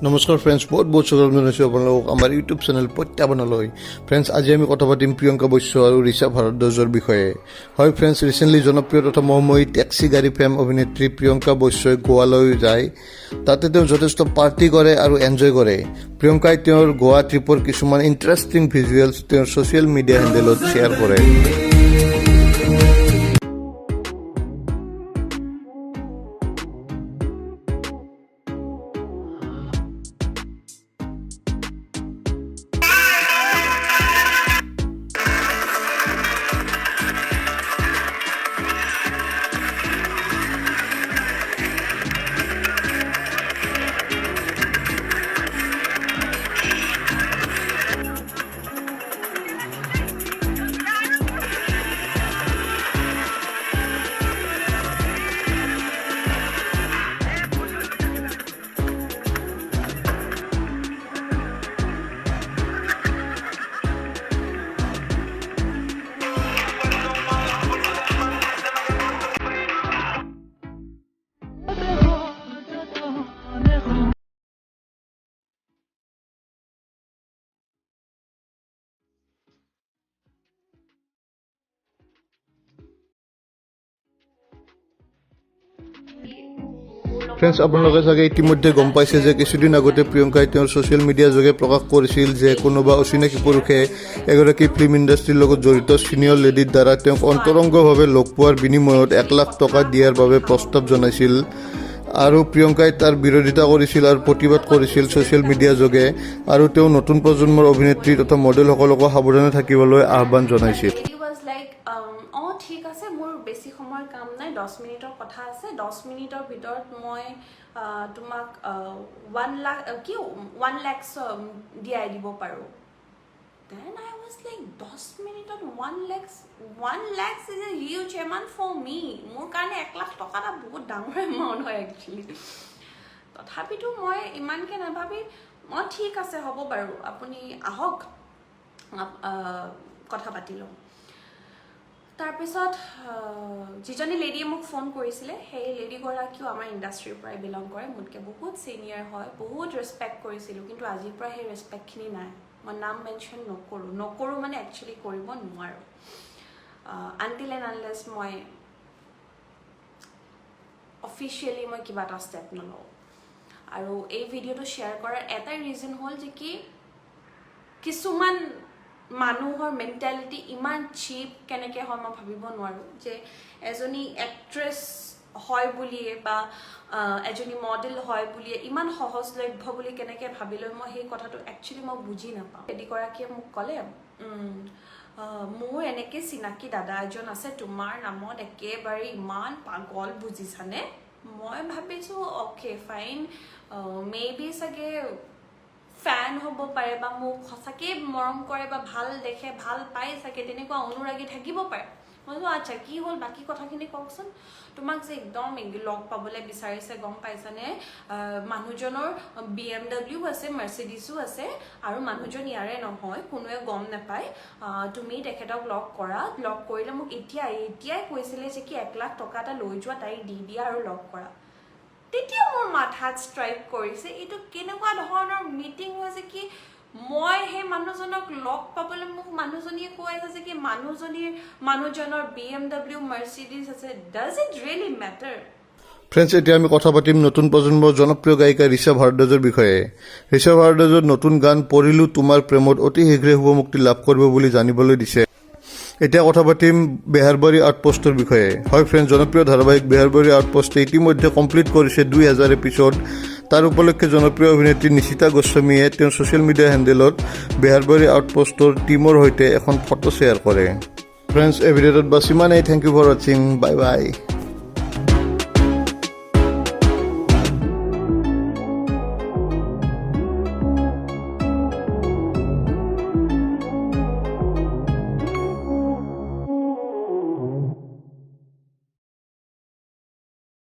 নমস্কাৰ ফ্ৰেণ্ডছ, বহুত বহুত স্বাগতম জনাইছোঁ আপোনালোকক আমাৰ ইউটিউব চেনেল প্ৰত্যাহ্বানলৈ। ফ্ৰেণ্ডছ, আজি আমি কথা পাতিম প্ৰিয়ংকা বৈশ্য আৰু ৰিচা ভাৰদ্বাজৰ বিষয়ে। হয় ফ্ৰেণ্ডছ, ৰিচেণ্টলি জনপ্ৰিয় তথা মোহময়ী টেক্সি গাড়ী ফেম অভিনেত্ৰী প্ৰিয়ংকা বৈশ্যই গোৱালৈ যায়। তাতে তেওঁ যথেষ্ট পাৰ্টি কৰে আৰু এনজয় কৰে। প্ৰিয়ংকাই তেওঁৰ গোৱা ট্ৰিপৰ কিছুমান ইণ্টাৰেষ্টিং ভিজুৱেলছ তেওঁৰ ছ'চিয়েল মিডিয়া হেণ্ডেলত শ্বেয়াৰ কৰে। ফ্ৰেণ্ডছ, আপোনালোকে চাগে ইতিমধ্যে গম পাইছে যে কিছুদিন আগতে প্ৰিয়ংকাই তেওঁৰ ছ'চিয়েল মিডিয়া যোগে প্ৰকাশ কৰিছিল যে কোনোবা অচিনাকি পুৰুষে এগৰাকী ফিল্ম ইণ্ডাষ্ট্ৰীৰ লগত জড়িত ছিনিয়ৰ লেডিৰ দ্বাৰা তেওঁক অন্তৰংগভাৱে লগ পোৱাৰ বিনিময়ত 1 লাখ টকা দিয়াৰ বাবে প্ৰস্তাৱ জনাইছিল আৰু প্ৰিয়ংকাই তাৰ বিৰোধিতা কৰিছিল আৰু প্ৰতিবাদ কৰিছিল ছ'চিয়েল মিডিয়া যোগে আৰু তেওঁ নতুন প্ৰজন্মৰ অভিনেত্ৰী তথা মডেলসকলকো সাৱধানে থাকিবলৈ আহ্বান জনাইছিল। লেডি ৱাজ লাইক, "অঁ, ঠিক আছে, মোৰ বেছি সময়ৰ কাম নাই, 10 মিনিটৰ কথা আছে। 10 মিনিটৰ ভিতৰত মই তোমাক 1 লাখ কি 1 লেক্স দিয়াই দিব পাৰোঁ।" Then I was like, 10 মিনিটত 1 lakhs? 1 lakhs is a huge amount for me. মোৰ কাৰণে 1 লাখ টকা এটা বহুত ডাঙৰ এমাউণ্ট হয় একচুৱেলি। তথাপিতো মই ইমানকৈ নাভাবি মই, "ঠিক আছে, হ'ব বাৰু, আপুনি আহক, কথা পাতি লওঁ।" তাৰপিছত যিজনী লেডিয়ে মোক ফোন কৰিছিলে, সেই লেডিগৰাকীও আমাৰ ইণ্ডাষ্ট্ৰীৰ পৰাই বিলং কৰে, মোতকৈ বহুত ছিনিয়ৰ হয়। বহুত ৰেচপেক্ট কৰিছিলোঁ, কিন্তু আজিৰ পৰা সেই ৰেচপেক্টখিনি নাই। মই নাম মেনশ্যন নকৰোঁ, নকৰোঁ মানে একচুৱেলি কৰিব নোৱাৰোঁ, আনটিল এণ্ড আনলেছ মই অফিচিয়েলি মই কিবা এটা ষ্টেপ নলওঁ। আৰু এই ভিডিঅ'টো শ্বেয়াৰ কৰাৰ এটাই ৰিজন হ'ল যে কি কিছুমান মানুহৰ মেণ্টেলিটি ইমান চিপ কেনেকৈ হয় মই ভাবিব নোৱাৰোঁ, যে এজনী এক্ট্ৰেছ হয় বুলিয়ে বা এজনী মডেল হয় বুলিয়ে ইমান সহজলভ্য বুলি কেনেকৈ ভাবি লৈ, মই সেই কথাটো একচুৱেলি মই বুজি নাপাওঁ। লেডিগৰাকীয়ে মোক ক'লে, "মোৰ এনেকৈ চিনাকি দাদা এজন আছে, তোমাৰ নামত একেবাৰে ইমান পাগল, বুজিছানে?" মই ভাবিছোঁ, অ'কে ফাইন, মে বি চাগে ফেন হ'ব পাৰে বা মোক সঁচাকেই মৰম কৰে বা ভাল দেখে, ভাল পায় চাগে, তেনেকুৱা অনুৰাগী থাকিব পাৰে। মই বোলো, "আচ্ছা, কি হ'ল, বাকী কথাখিনি কওকচোন।" "তোমাক যে একদম লগ পাবলৈ বিচাৰিছে, গম পাইছানে? মানুহজনৰ বিএমডাব্লিউ আছে, মাৰ্চিডিছো আছে আৰু মানুহজন ইয়াৰে নহয়, কোনোৱে গম নাপায়। তুমি তেখেতক লগ কৰা, লগ কৰিলে মোক এতিয়া এতিয়াই কৈছিলে যে কি 1 লাখ টকা এটা লৈ যোৱা, তাইক দি দিয়া আৰু লগ কৰা।" তেতিয়া মোৰ মাথাত ষ্ট্ৰাইক কৰিছে, এইটো কেনেকুৱা ধৰণৰ মিটিং হৈছে কি মই সেই মানুহজনক লগ পাবলৈ মোক মানুহজনীয়ে কৈ আছে যে কি মানুহজনৰ বিএমডাব্লিউ, মাৰ্চিডিজ আছে। Does it really matter? Friends, এতিয়া আমি কথা পাতিম নতুন প্ৰজন্মৰ জনপ্ৰিয় গায়িকা ৰিচা ভাৰদ্বাজৰ বিষয়ে। ৰিচা ভাৰদ্বাজৰ নতুন গান পৰিলো তোমাৰ প্ৰেমত অতি শীঘ্ৰে শুভমুক্তি লাভ কৰিব বুলি জানিবলৈ দিছে। এতিয়া কথা পাতিম বেহাৰবাৰী আউটপোষ্টৰ বিষয়ে। হয় ফ্ৰেণ্ডছ, জনপ্ৰিয় ধাৰাবাহিক বেহাৰবাৰী আউটপোষ্টে ইতিমধ্যে কমপ্লিট কৰিছে 2000 এপিছ'ড। তাৰ উপলক্ষে জনপ্ৰিয় অভিনেত্ৰী নিশিতা গোস্বামীয়ে তেওঁৰ ছ'চিয়েল মিডিয়া হেণ্ডেলত বেহাৰবাৰী আউটপোষ্টৰ টীমৰ সৈতে এখন ফটো শ্বেয়াৰ কৰে। ফ্ৰেণ্ডছ, এই ভিডিঅ'টোত বাছ ইমানেই। Thank you for watching. Bye bye.